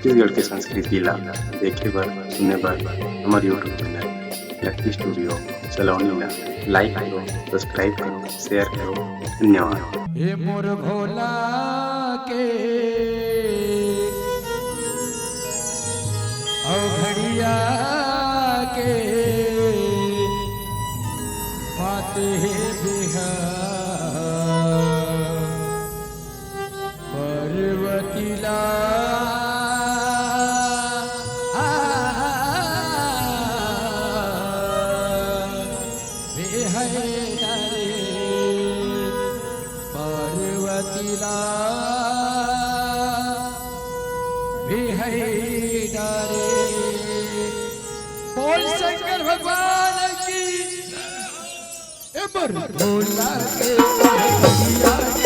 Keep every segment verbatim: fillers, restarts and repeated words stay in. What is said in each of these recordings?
छत्तीसगढ़ के संस्कृति ला देखे बर, सुने बर हमर YouTube चैनल लकी स्टूडियो सलोनी ला लाइक करो, सब्सक्राइब करो, शेयर करो। धन्यवाद। हे मोर भोला के अवघड़िया के बात हे बिहार। पार्वती ला बेहै डारे, पार्वती ला बेहै डारे। बोल शंकर भगवान की। ए मोर भोला के भैया के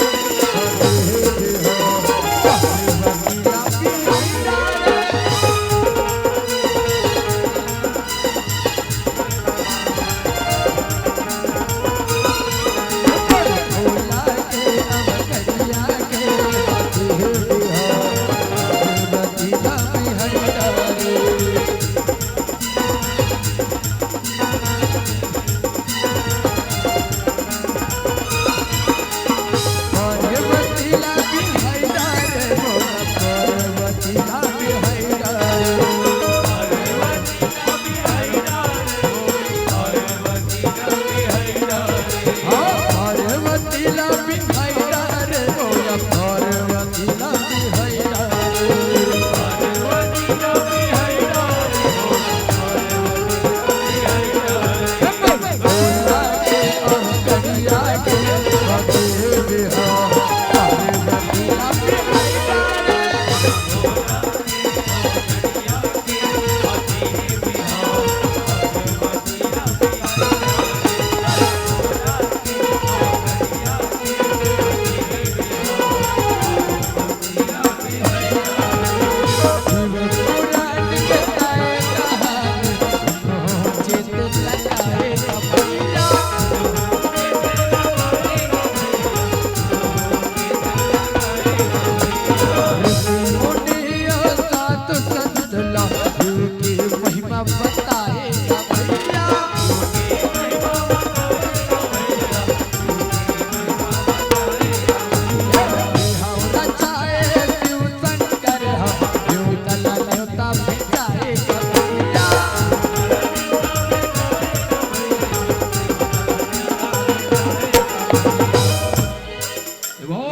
वो,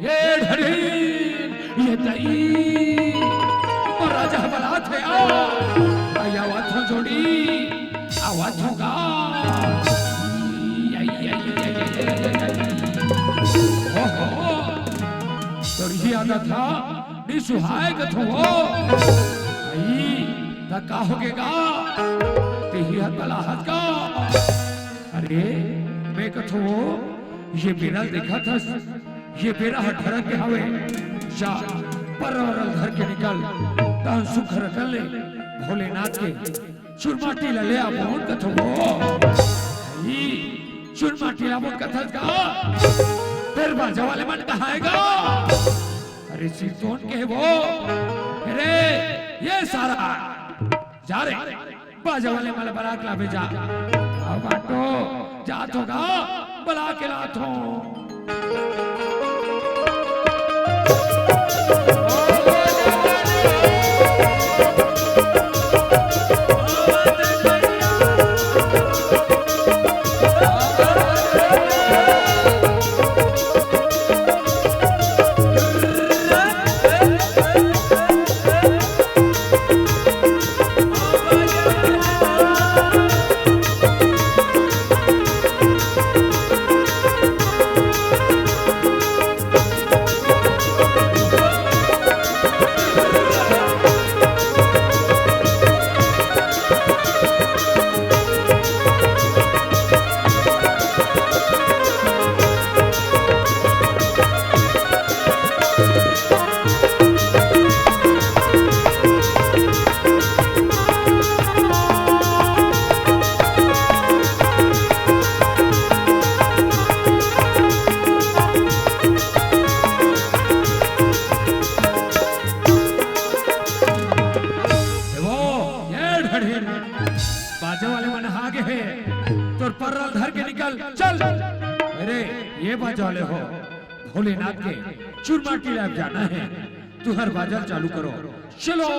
ये ढरी, ये दई, वो राजा बलाथे आ, आया वाथो जोड़ी, आवा थोगा। ओहो, तोर ही आदत हा, नी सुहाय कथो वो। आई, त का होगे गा? तिही हा बलाहत का। अरे, मैं कथो वो, ये बेरा देखत हस, ये बेरा ह ढरक के हवे। जा, परवल धर के निकल, तहन सुघर अकन ले भोलेनाथ के चुनमाटी ला ले आबोन कथो वो। ई चुनमाटी ला आबोन कथस का? फेर बाजा वाले मन कहाँ हे गा? अरे सिरतोन के वो। अरे ये सारा जा रे, बाजा वाले मन ला बलाके लाबे जा। अब बाटो, जाथों गा, बलाके लाथों। तोर पर्रा ल धर के निकल, चल। अरे, ये बाजा वाले हो, भोलेनाथ के चुरमाटी लाए जाना हे, तुंहर बाजा ल चालू करो, चलो।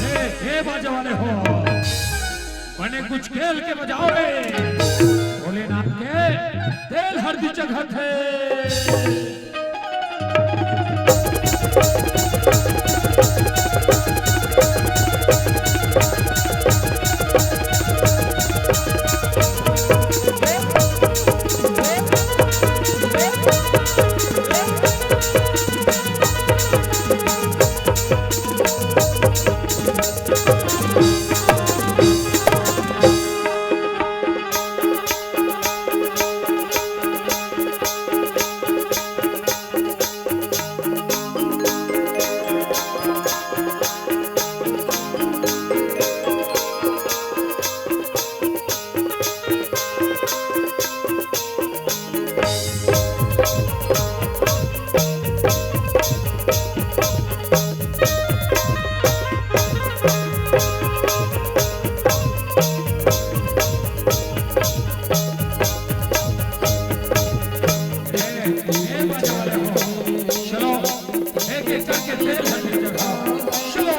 हे, हे बाजा वाले हो, बने कुछ खेल के बजाओ रे। भोलेनाथ के तेल हरदी चघत हे। ए, ए, बाजा वाले हो, चलो, एक एक करके तेल हरदी चढ़ाओ, चलो।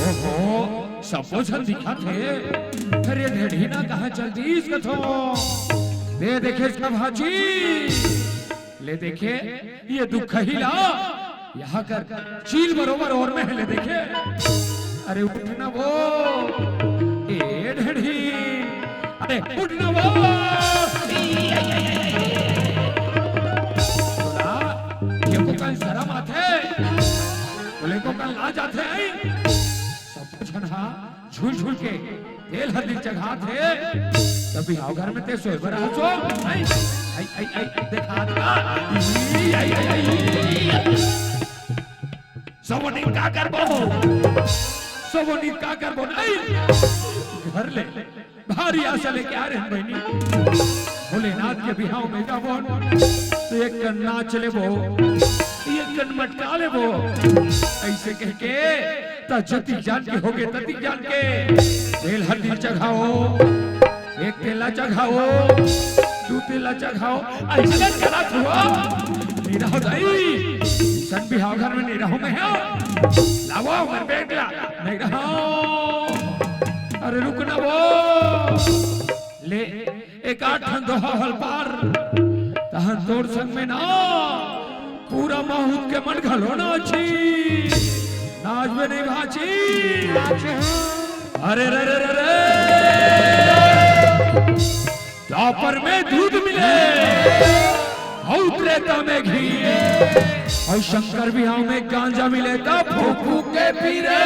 ओहो, सबो झन दिखत हे। अरे ढेढ़ीना कहाँ चल दिस कथो? दे देखे इसका भाजी। ले देखे, ये दुखही ला, यहाँ कर चील बरोबर ओर में हे, ले देखे। अरे उठ ना वो, ए ढेढ़ी, अरे उठ ना वो। तोला, ये को कन शरम आथे, बोले को कन लाज आथे, आई? सब झन हा झुल झुल के तेल हरदी चघात हे, त बिहाव घर में ते सोए बर आ सो। आई, आई, आई, आई, देखात का? ई, आई, आई, आई। सबो नींद का करबो? सबो नींद का करबो? नहीं। घर ले भारी आशा लेके आ रहे हैं बहिनी। भोलेनाथ के बिहाव में जाबो, त एक कन नाच लेबो, एक कन मटका लेबो। ऐसे कह के त जतिक जान के होगे, ततिक जान के। तेल हरदी चघाओ, एक तेला चघाओ, दू तेला जगाओ, अइसने करत हुआ। नइ रहो दाई, अइसन बिहाव घर में नइ रहो मैं हा। लावो हमर बेग ला, नइ रहो। अरे रुक ना वो। ले, एक आध ठन दोहा हल पार। तहन तोर संग में ना, पूरा माहूत के मन घलो नाची। नाचबे नहीं भाची। अरे रे रे रे रे। द्वापर में दूध मिले, अउ त्रेता में घी, अउ शंकर बिहाव में गांजा मिले, त फूक फूक के पी रे।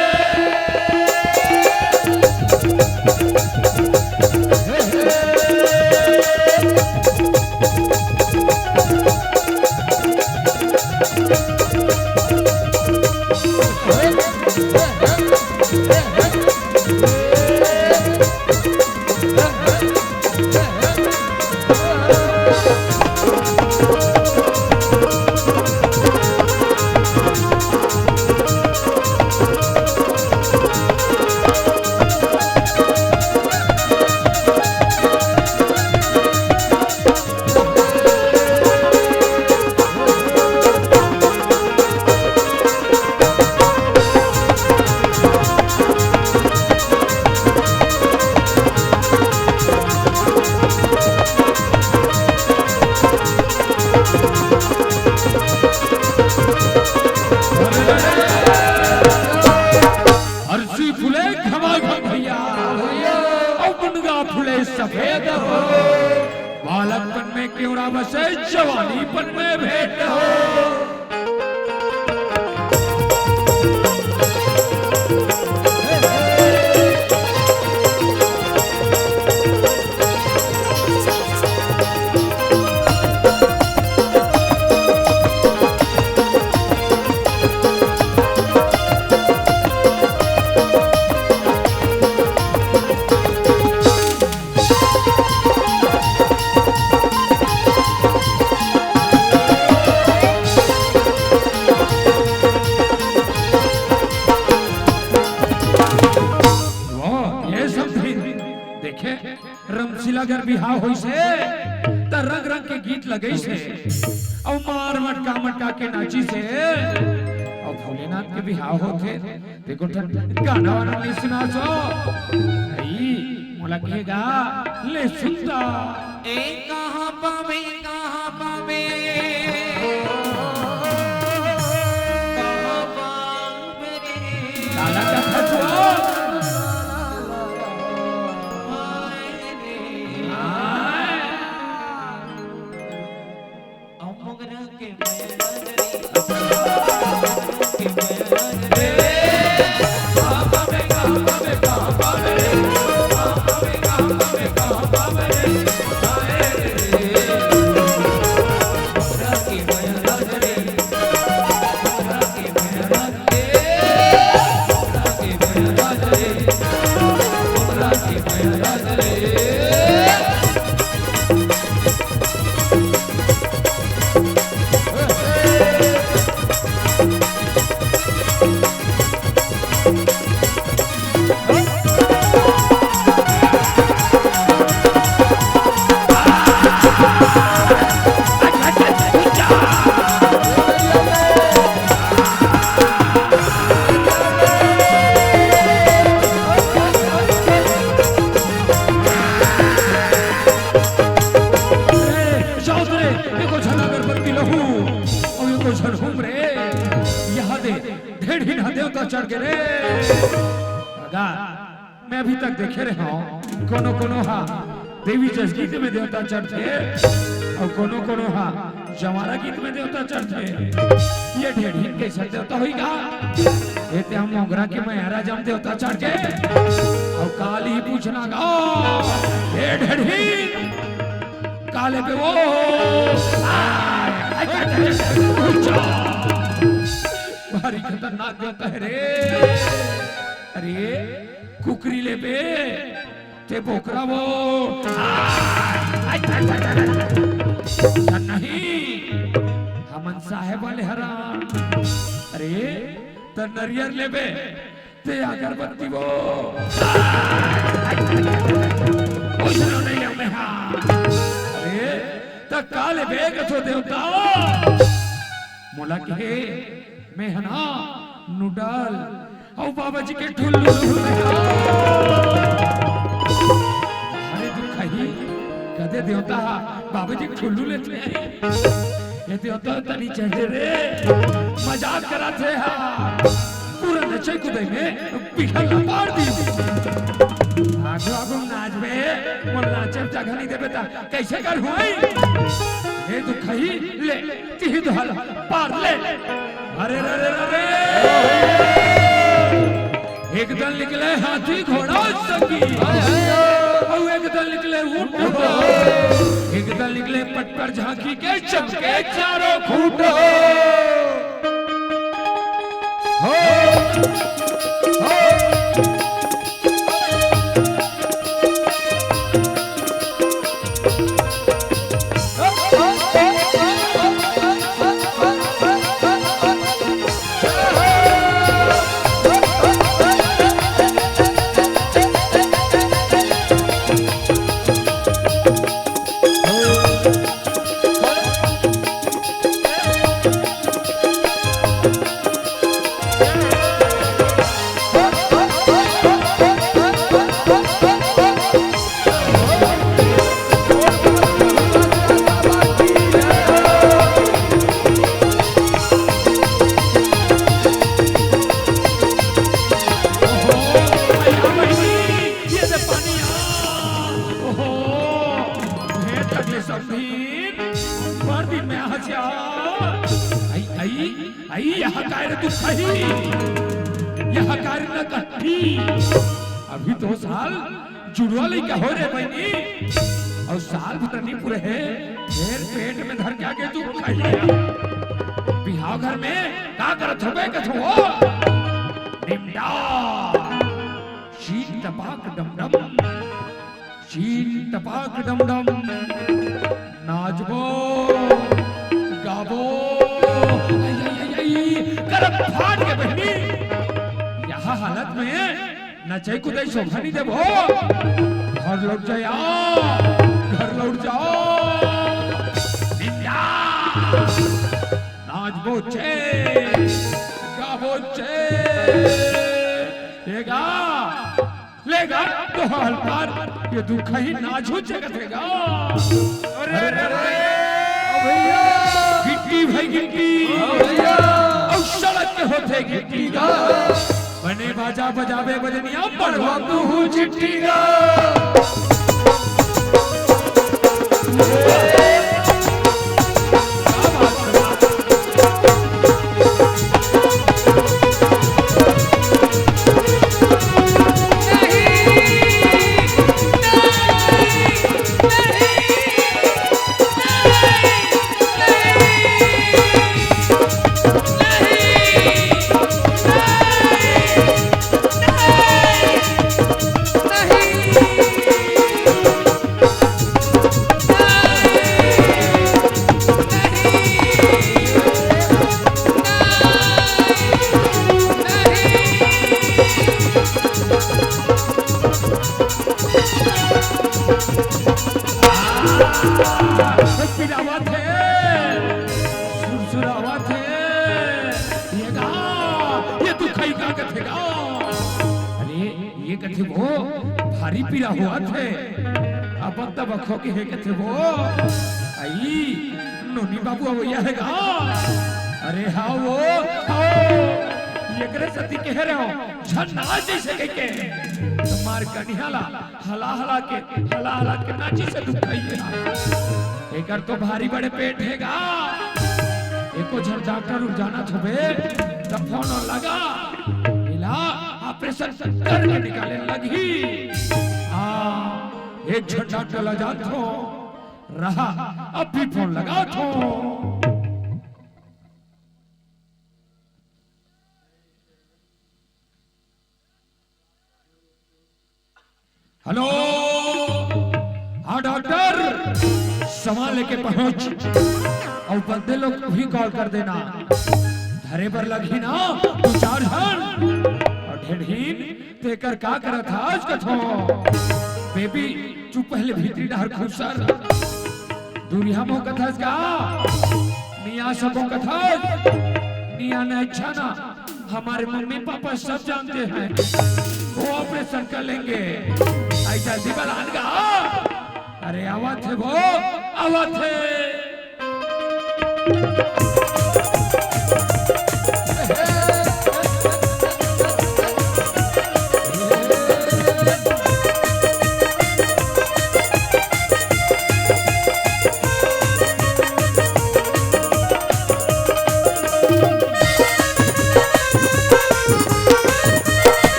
हरसी फुले घमाघम भैया, अउ मुनगा फुले सफेद हो। बालकपन में केवड़ा बसे, जवानीपन में भेंट हो। वाह, ये सब भी देखे, रमशीला अगर बिहाव होइसे, त रंग रंग के गीत लगइसे, अउ मार मटका मटका के नाचिसे, अउ भोलेनाथ के बिहाव होथे, देखो ठन गाना वाना नइ सुनासो। अई, मोला के गा, ले सुन ता। ए कहाँ पावे, कहाँ पावे, कहाँ पावे रे? काला का खचवा। हाय रे। हाय। ए, जाओ रे, एको झन अगरबत्ती लहू, अउ एको झन हूम रे। इहाँ दे, ढेढ़ीन हा देवता चढ़ गे रे। अगा, मैं अभी तक देखे रहे हँव, कोनो कोनो हा देवी जस गीत में देवता चढ़थे, अउ कोनो कोनो हा जवारा गीत में देवता चढ़थे। ये ढेढ़ीन कइसन देवता होही गा? ए ते हम मोंगरा के मयारा जम देवता चढ़ गे, अउ काली पूछना गा, ए ढेढ़ीन, का लेबे वो? भारी खतरनाक देवता हे रे। अरे, कुकरी लेबे, ते बोकरा वो। नहीं, हमन साहेब वाले हरन। अरे, त नरियर लेबे, ते अगरबत्ती वो। ओइसनो नइ लेंव मैं हा। अरे, त का लेबे कथो देवता? मोला कहे, मैं ह ना नूडल अउ बाबा जी के ठुल्लू लूहूं। अरे दुखही, कदे देवता ह बाबा जी के ठुल्लू लेथे? ये देवता तनी चढ़े रे, मजाक करत हे हा। पूरा नचई कुदई में बिघल ला पार दी। आगू आगू नाचबे, मोला नाचे जगह नहीं देबे त कइसे करहूं? ए दुखही, ले, तिही दोहा ला पार ले। अरे रे रे रे रे। एक दल निकले हाथी घोड़ा संगी, अउ एक दल निकले ऊंट हो, एक दल निकले पटपर झांकी के चमके चारों खूंट हो। हो, हो। ये दे पानी आ। ओहो, हे तकले संदीप, मर दिन में हंसिया। आई, आई, आई, यह काय रे दुखही? यह काय रे नकही? अभी तो साल जुड़वा लइका हो रे बहिनी, अउ साल भर नहीं पूरे हे, फेर पेट में धर के आगे तू खाइए। बिहाव घर में का करत होबे कथो हो? निमडा। चीन टपाक डमडम, चीन टपाक डमडम, नाचबो, गाबो, आई, आई, आई, आई, करब फाट के बहिनी। यह हालत में नचई कुदई शोभा नहीं देबो। घर लौट जाया, घर लौट जा। निंदा। नाचबो छे, गाबो छे। ए गा, ले गा, तो हलकार, ये दुखही नाचहूं चे कथे गा। अरे, अरे, अरे, अरे, ओ भैया। गिट्टी भाई गिट्टी। ओ भैया। अउ सड़क के होथे गिट्टी गा। बने बाजा बजाबे बजनिया, पड़वा तू हूँ चिट्टी गा। पिरावत हे, सुरसुरावत हे, ये गा, ये दुखही का कथे गा? अरे, ये कथे वो, भारी पीरा होवत हे। अब तब अखो के हे कथे वो, आई, नोनी बाबू अवइया हे गा? अरे, हाव वो, हाव। एकरे सेती कहे रहे हो, झन नाच जइसे कहिके। तुम्हार कनिहा ला हला हला के, हला हला के नाची से दुखही हे। एकर तो भारी बड़े पेट हे गा। एको झन डॉक्टर उर जानत होबे, त फोन लगा। इला ऑपरेशन करके निकाले लगही। हाँ, एक झन डॉक्टर ला जानत हो। रहा, अभी फोन लगात हो। हेलो, हाँ डॉक्टर, सामान लेके पहुंच, अउ बंदे लोग भी कॉल कर देना, धरे बर लगही ना दू चार झन। अउ ढेढ़ीन, तेकर का करत हस कथो? बेबी, तू पहले भीतरी डहर खुसर। दूरिहा मोह कथस का? निया सको कथस? निया नहीं अच्छा ना। हमारे मम्मी पापा सब जानते हैं, वो ऑपरेशन कर लेंगे। ऐसा दिबलान का? अरे आवत हे वो, आवत हे।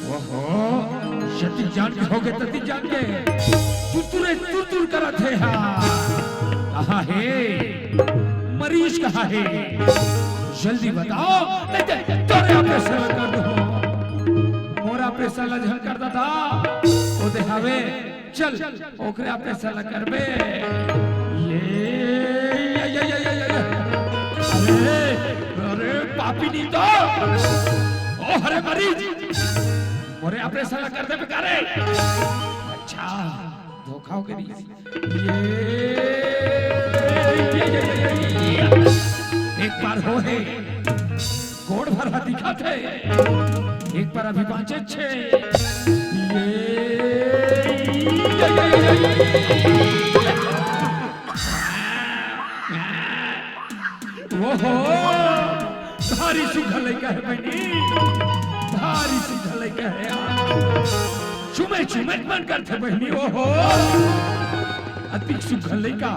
ओहो, सती जान के होगे, तती जान के। तुरतुरे तुरतुर करत हे हा। कहाँ हे? मरीज कहाँ हे? जल्दी बताओ, नहीं तो तोरे ऑपरेशन कर दूँ। मोर ऑपरेशन ला झन कर दादा। ओ दे हवे, चल, ओकरे ऑपरेशन ला करबे। ये, ये, ये। अरे, अरे, पापी नहीं तो। ओ, अरे, मरीज। मोरे ऑपरेशन ला कर देबे का रे? अच्छा, धोखा होगे रे। ये, ये, ये, ये, ये, ये। एक बार हो हे, गोड़ भर हा दिखत हे। एक बार अभी बाँचे छे। ये, ये, ये, ये, ये। ओहो, भारी सुघर लइका हे बहिनी, भारी सुघर लइका हे यार। चुमे चुमे के मन करथे बहिनी, ओहो, अति सुघर लइका।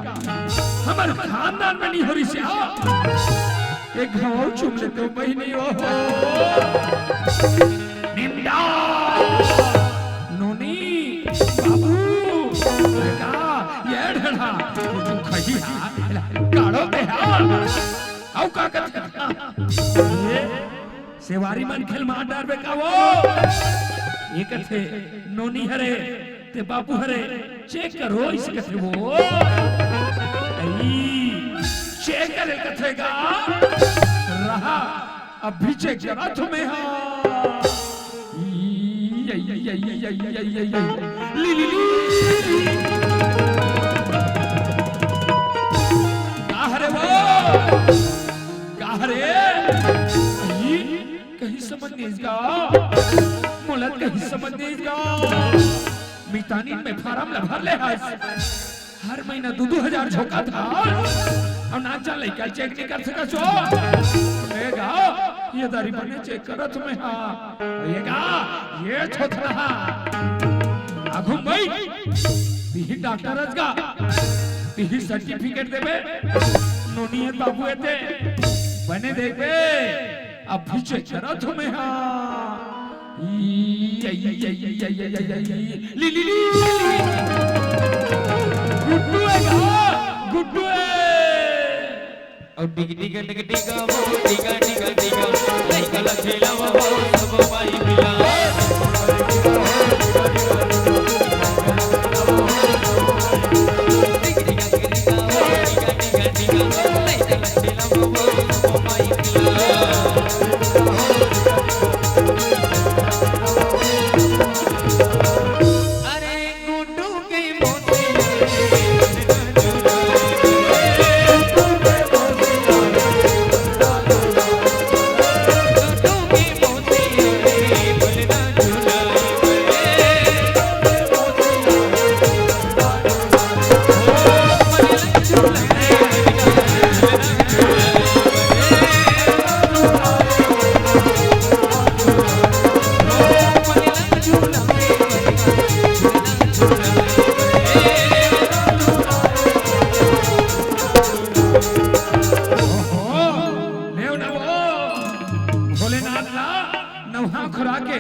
हमर खानदान में नहीं हो रिहिस हे। एक घाव चुम ले तो बहिनी, ओहो। निंदा। नोनी, बाबू, बेटा, ये ढेढ़ा, तू खही हा, काढ़ो दे हा। अउ का करत हा? ये सेवारी मन खेल मार डारबे का वो? ये कथे, नोनी हरे, ते बाबू हरे, चेक करो, इसे कथे वो। अई, चेक करे कथे का? रहा, अभी चेक करा तुम्हें, हाँ। ई, ई, ई। ली, ली, ली। का हरे वो? का हरे? ई, कहीं समझ नहीं इसका। मोला कहीं समझ नहीं इसका। मितानिन में फारम ला भर ले हस। हर महीना दू दू हजार झोंकत हा। अउ नान चान लइका चेक नहीं कर सकस वो। ए गा, ये दारी बने चेक करत हँव मैं हा। ये गा, ये थोथना। आघू म बइठ। तिही डॉक्टर अस गा। तिही सर्टिफिकेट देबे। नोनी हे बाबू हे ते। बने देखबे। अभी चेक करत हँव मैं हा। ई, आई, आई, आई। ली, ली, ली। गुड्डू हे गा, गुड्डू हे। अउ टिक टिक टिक टिक वो, टिका टिका टिका, लइका ला खेलावा वो, सब माई मिला। ओहो, लेव ना वो, भोलेनाथ ला नवहा खुरा के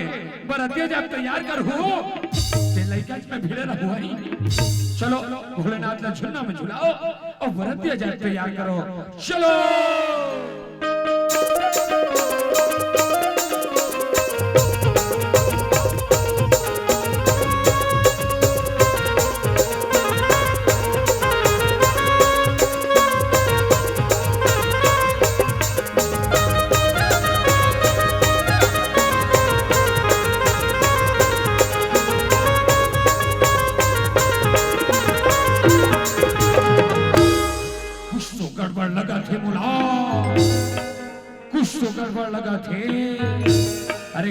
बरतिया जब तैयार करहू, ते लइका में भिड़े रहू हई। चलो, भोलेनाथ ला झुलना में झुलाओ अउ बरतिया जब तैयार करो। चलो।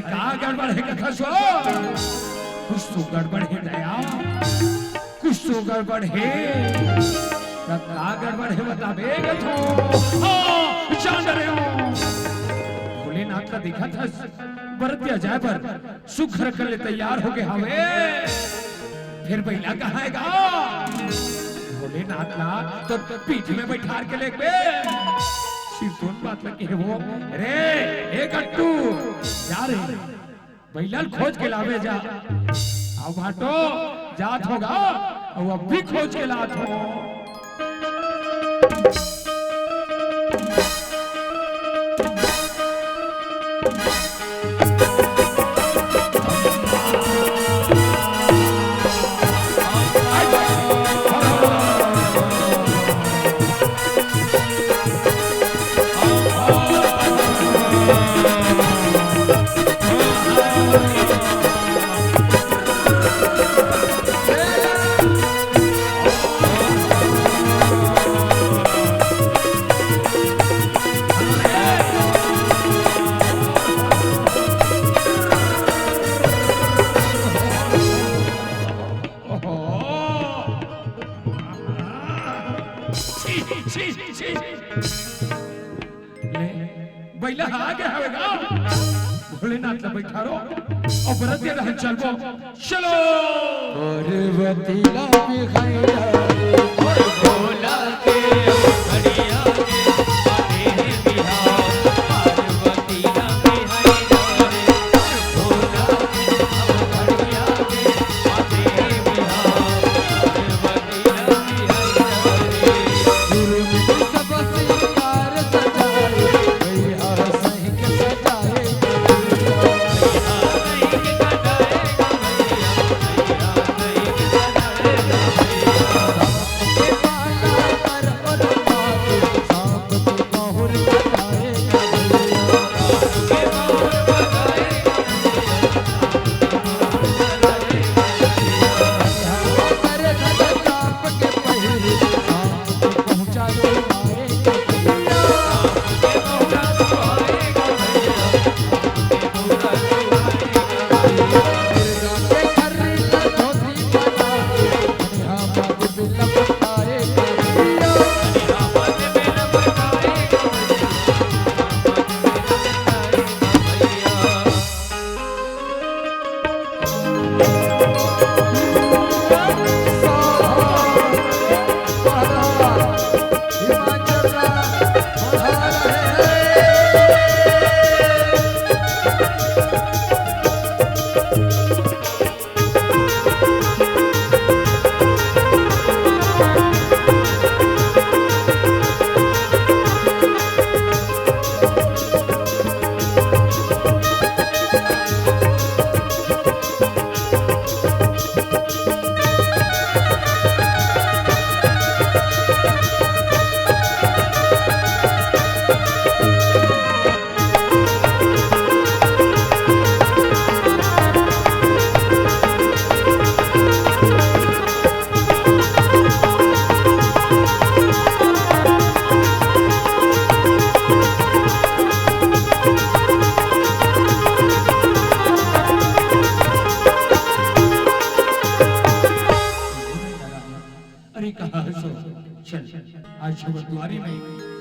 अरे का गड़बड़ हे कथस ओ? कुछ तो गड़बड़ हे दया, कुछ तो गड़बड़ हे। त का गड़बड़ हे बताबे कथो। हाँ, जान डरे हो। भोलेनाथ ला देखत हस, बरतिया जाए बर सुघर कर ले तैयार होगे हावे। फेर बइला कहाँ हे गा? भोलेनाथ ला तो पीठ में बइठार के लेगबे। सिरतोन बात ला कहे वो, रे, ए गट्टू, जा रे, बइला ल खोज के लाबे जा। अउ भाटो, जात हों गा, अउ अब भी खोज के लात हों। छी, छी, छी। ले, बइला ह आगे हवे गा। भोलेनाथ ला बइठारो, अउ बरतिया डहन चलबो। चलो। पार्वती ला बिहाइया रे, भोला के घड़िया रे, आते हैं बिहार। पार्वती ला बिहाइया रे, भोला के घड़िया रे, आते हैं बिहार। अरे कहाँ हसो? चल, आज हमर दुआरी में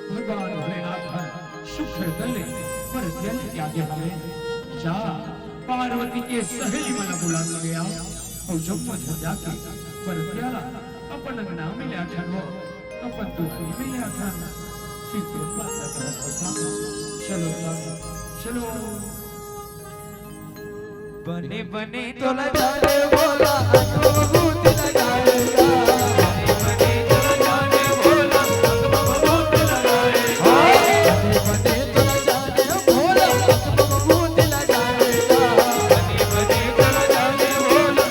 भगवान भोलेनाथ हर सुख कर ले, पर जल क्या के हवे? जा, पार्वती के सहेली मन ला बुला के ले आ, अउ जब मत हो जाके परतिया ला अपन अंगना में ले आथन हो, अपन दुआरी में ले आथन। सिद्धू बाबा का भरोसा। चलो साहब, चलो। बने बने तोला जाने बोला, अंग में बूंद लगाएगा। बने बने तोला जाने बोला, अंग में बूंद लगाएगा। बने बने तोला जाने बोला, अंग में बूंद लगाएगा। बने बने तोला जाने बोला,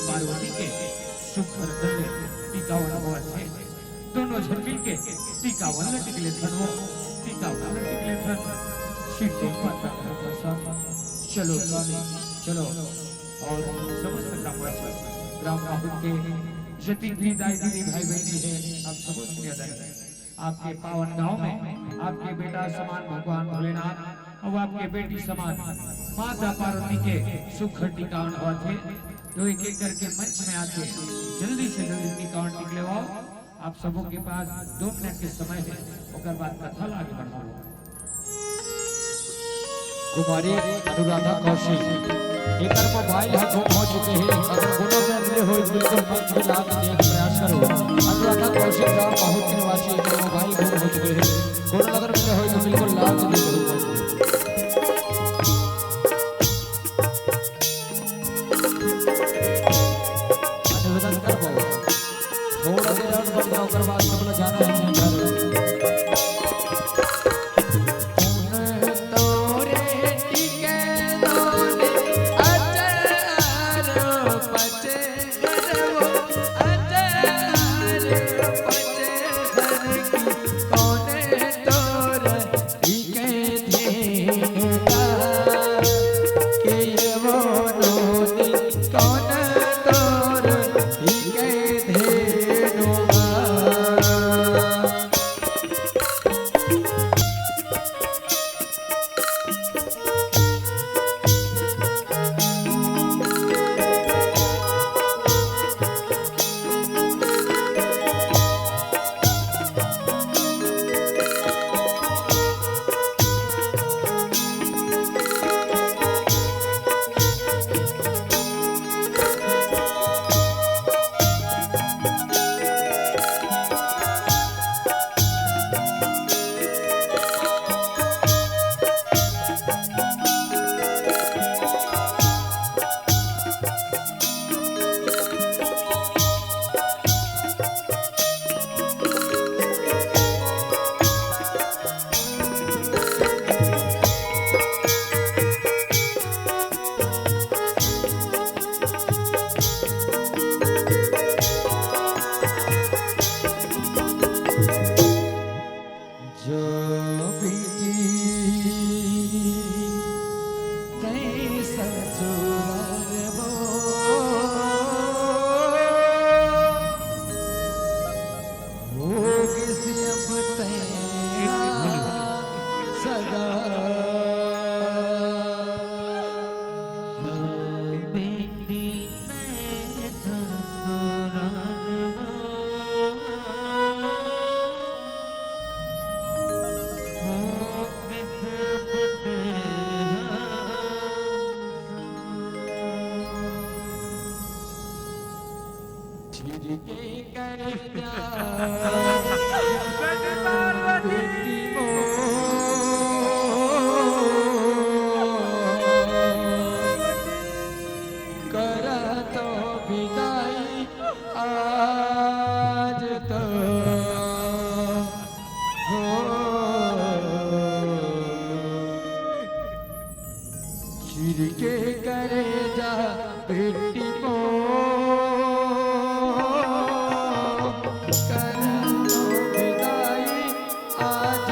पार्वती के सुघर गल ले टिकावन होवत हे। दोनों झन मिलके टिकावन ल टिक लेथन हो, टिकावन ल टिक लेथन। शिव जी माता का कसम। चलो स्वामी, चलो। और समस्त ग्रामवासी, ग्राम माहौल के जतिक भी दाई दीदी भाई बहनी हे, आप सबो सुनिया दाई। आपके पावन गांव में आपके बेटा समान भगवान भोलेनाथ और आपके बेटी समान माता पार्वती के सुघर टिकावन होवत हे। तो एक एक करके मंच में आके जल्दी से जल्दी टिकावन टिक लेवाओ। आप सबों के पास दो मिनट के समय है, ओकर बाद कथा ला आगे बढ़ाओ। कुमारी अनुराधा कौशिक, एकर मोबाइल ह गुम हो चुके हे। अगर कोनो जन मिले होय, बिल्कुल मंच में ला के देहे के प्रयास करो। अनुराधा कौशिक, ग्राम माहौल के निवासी, एकर मोबाइल गुम हो चुके हे। कोनो अगर मिले होय तो बिल्कुल ला के देहे करो। निवेदन करबो, थोड़ा देर और बज जाओ, ओकर बाद सब लोग जाना है घर। तोरे टिके दोने अचार पचे करबो, अचार पचे घर की कोने तोर टिके धेनुआ के ये वो नोनी कौन तोर टिके धेनुआ। जो बिटी तैं ससुरार वो, होगिस अब तैं सगा। जो बिटी करा तो विदाई आज तो हो। चिर के करेजा बेटी मो, करा तो विदाई आज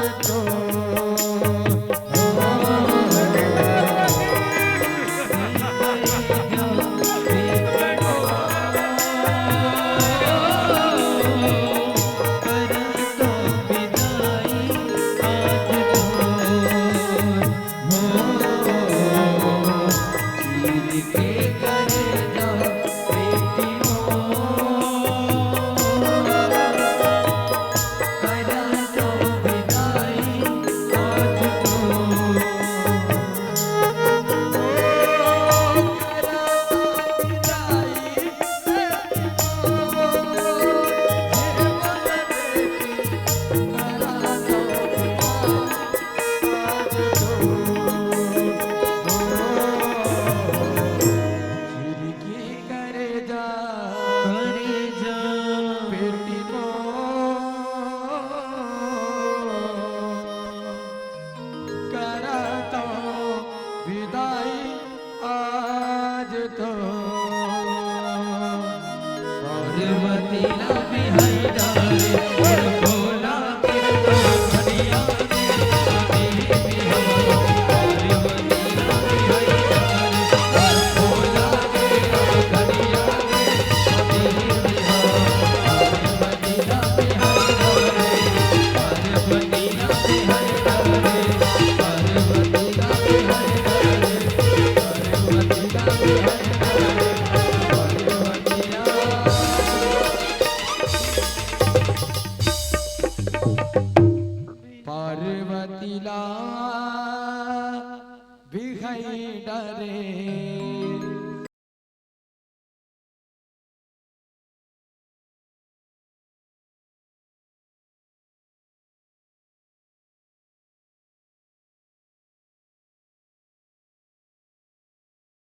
देवती लाल बिहारी डाले।